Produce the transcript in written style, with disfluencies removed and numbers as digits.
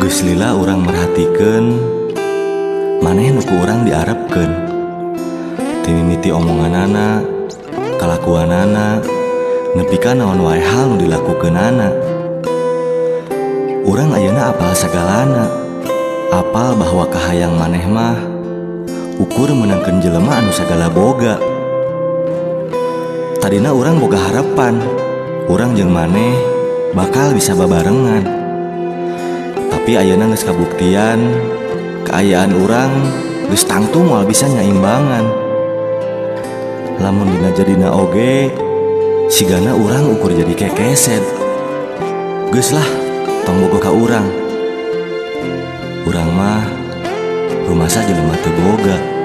Geus lila urang merhatikeun maneh nu ku urang diarepkeun. Ti mimiti omonganana, kalakuanana, nepi ka naon wae hal nu dilakukeunana. Urang ayeuna apal sagalana, apal bahwa kahayang maneh mah ukur meunangkeun jelema anu sagala boga. Tadina urang boga harapan, urang jeung maneh bakal bisa babarengan. Tapi ayeuna geus kabuktian, kaayaan urang geus tangtu moal bisa nyaimbangan. Lamun dina jadina oge, sigana urang ukur jadi kekeset. Geus lah, tong bogoh ka urang. Urang mah rumasa jelema teu boga.